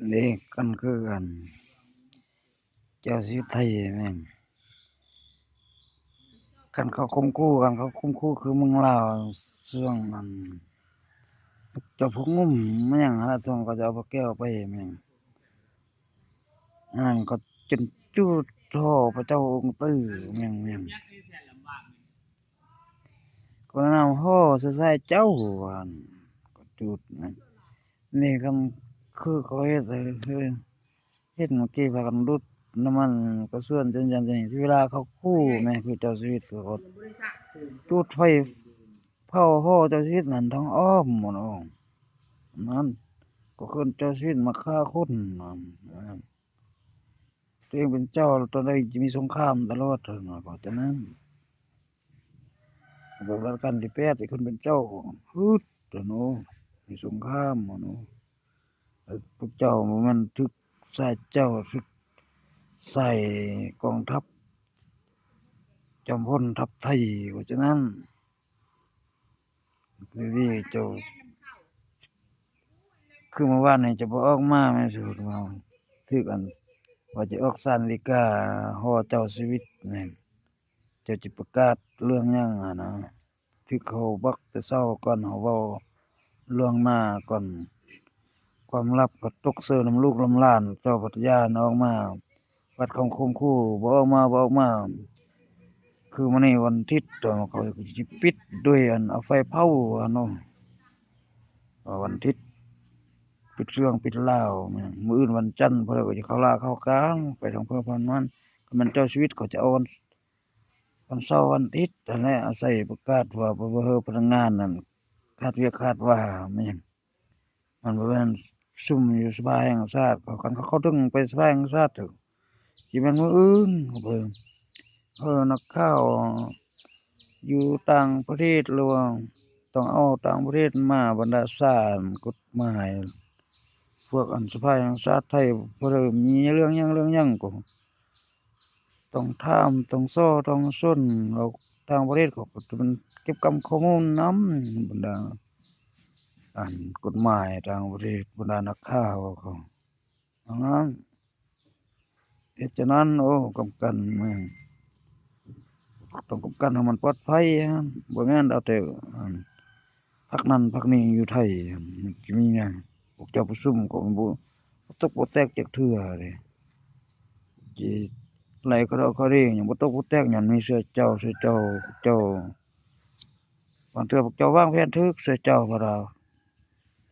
ເດ້ ຄັນຄືອັນເຈົ້າຊີວິດໄທແມ່ນ ຄັນເຂົາຂົ່ມຂູ່ ຄັນເຂົາຂົ່ມຂູ່ຄືເມືອງລາວ ຊ່ວງອັນເຈົ້າພວກງຸ້ມແມ່ນຫຍັງຫັ້ນນະ ຊ່ວງເຂົາຈະເອົາພະແກ້ວໄປແມ່ນ ອັນນັ້ນກໍຈົນຈູດຫໍພະເຈົ້າອົງຕື້ແມ່ນໆ ກໍນຳຫໍໃສ່ຊາຍເຈົ້າຫັ້ນ ກໍຈູດນັ້ນ ນີ້ກໍຄືເຂົາເຮັດ ເຫັນເມື່ອກີ້ພາກັນດູດນ້ຳມັນກະຊວນ ຈັ່ງຊັ້ນຈັ່ງຊີ້ ເວລາເຂົາຂູ່ແມ່ນຄືເຈົ້າຊີວິດ ເຂົາກໍຈູດໄຟເຜົາຫໍເຈົ້າຊີວິດນັ້ນທາງອ້ອມພຸ້ນ ໂອ້ ນັ້ນ ກໍຄືເຈົ້າຊີວິດມາຂ້າຄົນນັ້ນ ຕົວເອງເປັນເຈົ້າ ຕອນໃດຈະມີສົງຄາມຕະຫຼອດ ເພິ່ນວ່າ ເພາະສະນັ້ນ ບອກລັດການທີແປດ ທີ່ເພິ່ນເປັນເຈົ້າ ຮຶດ ໂອ້ ມີສົງຄາມ ໂອ້ ແລ້ວພວກເຈົ້າບໍ່ແມ່ນຖືກຊາຍເຈົ້າ ຖືກຊາຍກອງທັບ ຈອມພົນທັບໄທ ເພາະສະນັ້ນ ດີໆ ເຈົ້າ ຄືເມື່ອວານນີ້ເຈົ້າບໍ່ອອກມາແມ່ນ ສົມມຸດວ່າຖືກອັນ ວ່າຈະອອກສານດີກາຫໍເຈົ້າຊີວິດແມ່ນ ເຈົ້າຈະປະກາດເລື່ອງຫຍັງຫັ້ນນະ ຖືກເຂົາບອກແຕ່ເຊົ້າກ່ອນ ເຮົາເວົ້າລ່ວງໜ້າກ່ອນ ຄວາມລັບກໍຕົກເສີນຳລູກນຳຫຼານ ເຈົ້າພັດຢ່ານອອກມາ ວັດຄຳຂົ່ມຂູ່ ບໍ່ອອກມາ ບໍ່ອອກມາ ຄືມື້ນີ້ວັນທິດ ເຂົາຊິປິດດ້ວຍອັນເອົາໄຟເຜົາຫັ້ນເນາະ ເອີ ວັນທິດ ປິດເລື່ອງປິດລາວ ມື້ອື່ນວັນຈັນ ເພິ່ນກໍຈະເຂົ້າລາເຂົ້າກາງ ໄປທາງເພິ່ນພັນມັນ ຄັນແມ່ນເຈົ້າຊີວິດ ເຂົາຈະເອົາວັນ ວັນເສົາວັນອາທິດຫັ້ນແຫຼະ ອາໄສປະກາດວ່າ ເພື່ອພະນັກງານນັ້ນຂາດວຽກຂາດວາແມ່ນ ມັນບໍ່ແມ່ນຊຸມຢູ່ສະພາແຫ່ງຊາດ ເຂົາ ຄັນເຂົາເຂົ້າເຖິງໄປສະພາແຫ່ງຊາດ ຊິແມ່ນມື້ອື່ນ ເອີ ເອີ ນັກຂ່າວຢູ່ຕ່າງປະເທດ ຫຼືວ່າຕ້ອງເອົາຕ່າງປະເທດມາ ບັນດາສານກົດໝາຍ ພວກອັນສະພາແຫ່ງຊາດໄທ ເພິ່ນມີເລື່ອງຫຍັງເລື່ອງຫຍັງກໍ ຕ້ອງຖາມ ຕ້ອງສໍ້ ຕ້ອງສົນ ແລ້ວຕ່າງປະເທດເຂົາກໍຈະເກັບກຳຂໍ້ມູນນຳ ບັນດາອັນກົດໝາຍຕ່າງປະເທດ ບັນດານັກຂ່າວເຂົາ ດັ່ງນັ້ນ ເຮັດຈັ່ງນັ້ນ ໂອ້ ກຳກັນແມ່ນ ຕ້ອງກຳກັນໃຫ້ມັນປອດໄພ ບໍ່ແມ່ນເອົາແຕ່ອັນພັກນັ້ນພັກນີ້ຢູ່ໄທ ມັນຈະມີຫຍັງ ພວກເຈົ້າປະຊຸມກໍບໍ່ ບໍ່ຕົກບໍ່ແຕກຈັກເທື່ອເດ້ ຊິໄລ່ຂະເດາະຂະເດ ຍັງບໍ່ຕົກບໍ່ແຕກ ຍ້ອນມີເຊື່ອເຈົ້າ ເຊື່ອເຈົ້າ ເຈົ້າ ບາງເທື່ອພວກເຈົ້າວາງແຜນຖືກ ເຊື່ອເຈົ້າ ເພາະວ່າ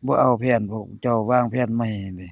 ບໍ່ເອົາແຜນ ພວກເຈົ້າວາງແຜນໃໝ່ເດ້